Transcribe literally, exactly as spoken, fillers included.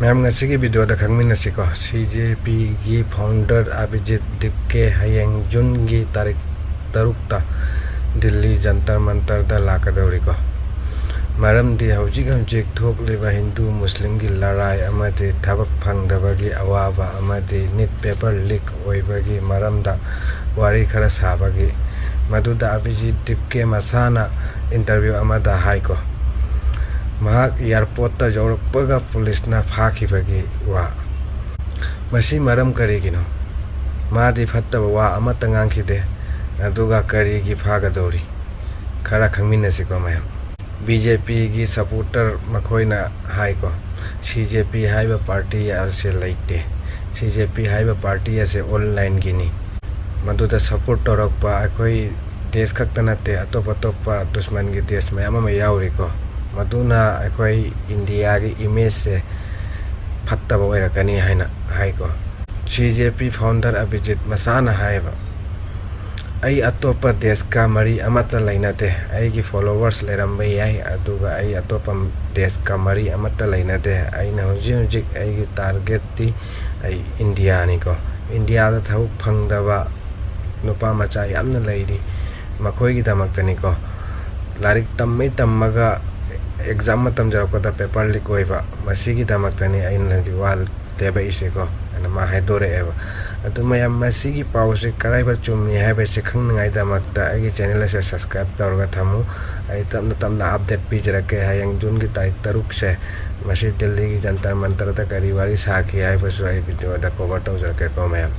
ꯃꯌꯥꯝ, ꯉꯁꯤꯒꯤ ꯚꯤꯗꯤꯑꯣꯗ ꯈꯪꯃꯤꯟꯅꯁꯤꯀꯣ꯫ ꯁꯤ ꯖꯦ ꯄꯤꯒꯤ ꯐꯥꯎꯟꯗꯔ ꯑꯕꯤꯖꯤꯠ ꯗꯤꯞꯀꯦ ꯍꯌꯦꯡ ꯖꯨꯟꯒꯤ ꯇꯥꯔꯤꯛ ꯇꯔꯨꯛꯇ ꯗꯤꯜꯂꯤ ꯖꯟꯇꯔ ꯃꯟꯇꯔꯗ ꯂꯥꯛꯀꯗꯧꯔꯤꯀꯣ꯫ ꯃꯔꯝꯗꯤ ꯍꯧꯖꯤꯛ ꯍꯧꯖꯤꯛ ꯊꯣꯛꯂꯤꯕ ꯍꯤꯟꯗꯨ ꯃꯨꯁꯂꯤꯝꯒꯤ ꯂꯔꯥꯏ ꯑꯃꯗꯤ ꯊꯕꯛ ꯐꯪꯗꯕꯒꯤ ꯑꯋꯥꯕ ꯑꯃꯗꯤ ꯅꯤꯠ ꯄꯦꯄꯔ ꯂꯤꯛ ꯑꯣꯏꯕꯒꯤ ꯃꯔꯝꯗ ꯋꯥꯔꯤ ꯈꯔ ꯁꯥꯕꯒꯤ, ꯃꯗꯨꯗ ꯑꯕꯤꯖꯤꯠ ꯗꯤꯞꯀꯦ ꯃꯁꯥꯅ ꯏꯟꯇꯔꯚ꯭ꯌꯨ ꯑꯃꯗ ꯍꯥꯏꯀꯣ, ꯃꯍꯥꯛ ꯑꯦꯌꯥꯔꯄꯣꯔꯠꯇ ꯌꯧꯔꯛꯄꯒ ꯄꯨꯂꯤꯁꯅ ꯐꯥꯈꯤꯕꯒꯤ ꯋꯥ꯫ ꯃꯁꯤ ꯃꯔꯝ ꯀꯔꯤꯒꯤꯅꯣ? ꯃꯥꯗꯤ ꯐꯠꯇꯕ ꯋꯥ ꯑꯃꯠꯇ ꯉꯥꯡꯈꯤꯗꯦ꯫ ꯑꯗꯨꯒ ꯀꯔꯤꯒꯤ ꯐꯥꯒꯗꯧꯔꯤ? ꯈꯔ ꯈꯪꯃꯤꯟꯅꯁꯤꯀꯣ ꯃꯌꯥꯝ꯫ ꯕꯤ ꯖꯦ ꯄꯤꯒꯤ ꯁꯄꯣꯔꯇꯔ ꯃꯈꯣꯏꯅ ꯍꯥꯏꯀꯣ, ꯁꯤ ꯖꯦ ꯄꯤ ꯍꯥꯏꯕ ꯄꯥꯔꯇꯤ ꯑꯁꯤ ꯂꯩꯇꯦ꯫ ꯁꯤ ꯖꯦ ꯄꯤ ꯍꯥꯏꯕ ꯄꯥꯔꯇꯤ ꯑꯁꯤ ꯑꯣꯟꯂꯥꯏꯟꯒꯤꯅꯤ꯫ ꯃꯗꯨꯗ ꯁꯄꯣꯔꯠ ꯇꯧꯔꯛꯄ ꯑꯩꯈꯣꯏ ꯗꯦꯁ ꯈꯛꯇ ꯅꯠꯇꯦ, ꯑꯇꯣꯞ ꯑꯇꯣꯞꯄ ꯗꯨꯁꯃꯟꯒꯤ ꯗꯦꯁ ꯃꯌꯥꯝ ꯑꯃ ꯌꯥꯎꯔꯤꯀꯣ꯫ ꯃꯗꯨꯅ ꯑꯩꯈꯣꯏ ꯏꯟꯗꯤꯌꯥꯒꯤ ꯏꯃꯦꯖꯁꯦ ꯐꯠꯇꯕ ꯑꯣꯏꯔꯛꯀꯅꯤ ꯍꯥꯏꯅ ꯍꯥꯏꯀꯣ꯫ ꯁꯤ ꯖꯦ ꯄꯤ ꯐꯥꯎꯟꯗꯔ ꯑꯕꯤꯖꯤꯠ ꯃꯁꯥꯅ ꯍꯥꯏꯌꯦꯕ, "ꯑꯩ ꯑꯇꯣꯞꯄ ꯗꯦꯁꯀ ꯃꯔꯤ ꯑꯃꯠꯇ ꯂꯩꯅꯗꯦ꯫ ꯑꯩꯒꯤ ꯐꯣꯂꯣꯋꯔꯁ ꯂꯩꯔꯝꯕ ꯌꯥꯏ, ꯑꯗꯨꯒ ꯑꯩ ꯑꯇꯣꯞꯄ ꯗꯦꯁꯀ ꯃꯔꯤ ꯑꯃꯠꯇ ꯂꯩꯅꯗꯦ꯫ ꯑꯩꯅ ꯍꯧꯖꯤꯛ ꯍꯧꯖꯤꯛ ꯑꯩꯒꯤ ꯇꯥꯔꯒꯦꯠꯇꯤ ꯑꯩ ꯏꯟꯗꯤꯌꯥꯅꯤꯀꯣ꯫ ꯏꯟꯗꯤꯌꯥꯗ ꯊꯕꯛ ꯐꯪꯗꯕ ꯅꯨꯄꯥ ꯃꯆꯥ ꯌꯥꯝꯅ ꯂꯩꯔꯤ꯫ ꯃꯈꯣꯏꯒꯤꯗꯃꯛꯇꯅꯤꯀꯣ꯫ ꯂꯥꯏꯔꯤꯛ ꯇꯝꯃꯩ ꯇꯝꯃꯒ ꯑꯦꯛꯖꯥꯝ ꯃꯇꯝ ꯌꯧꯔꯛꯄꯗ ꯄꯦꯄꯔ ꯂꯤꯛ ꯑꯣꯏꯕ, ꯃꯁꯤꯒꯤꯗꯃꯛꯇꯅꯤ ꯑꯩꯅ ꯍꯧꯖꯤꯛ ꯋꯥ ꯇꯦꯕꯛꯏꯁꯦꯀꯣ", ꯍꯥꯏꯅ ꯃꯥ ꯍꯥꯏꯗꯣꯔꯛꯑꯦꯕ꯫ ꯑꯗꯨ ꯃꯌꯥꯝ, ꯃꯁꯤꯒꯤ ꯄꯥꯎꯁꯤ ꯀꯔꯥꯏꯕ ꯆꯨꯝꯃꯤ ꯍꯥꯏꯕꯁꯤ ꯈꯪꯅꯉꯥꯏꯗꯃꯛꯇ ꯑꯩꯒꯤ ꯆꯦꯅꯦꯜ ꯑꯁꯦ ꯁꯕꯁꯀ꯭ꯔꯥꯏꯕ ꯇꯧꯔꯒ ꯊꯝꯃꯨ꯫ ꯑꯩ ꯇꯞꯅ ꯇꯞꯅ ꯑꯞꯗꯦꯠ ꯄꯤꯖꯔꯛꯀꯦ꯫ ꯍꯌꯦꯡ ꯖꯨꯟꯒꯤ ꯇꯥꯔꯤꯛ ꯇꯔꯨꯛꯁꯦ ꯃꯁꯤ ꯗꯤꯜꯂꯤꯒꯤ ꯖꯟꯇꯔ ꯃꯟꯇꯔꯗ ꯀꯔꯤ ꯋꯥꯔꯤ ꯁꯥꯈꯤ ꯍꯥꯏꯕꯁꯨ ꯑꯩ ꯚꯤꯗꯤꯑꯣꯗ ꯀꯣꯚꯔ ꯇꯧꯖꯔꯛꯀꯦꯀꯣ ꯃꯌꯥꯝ꯫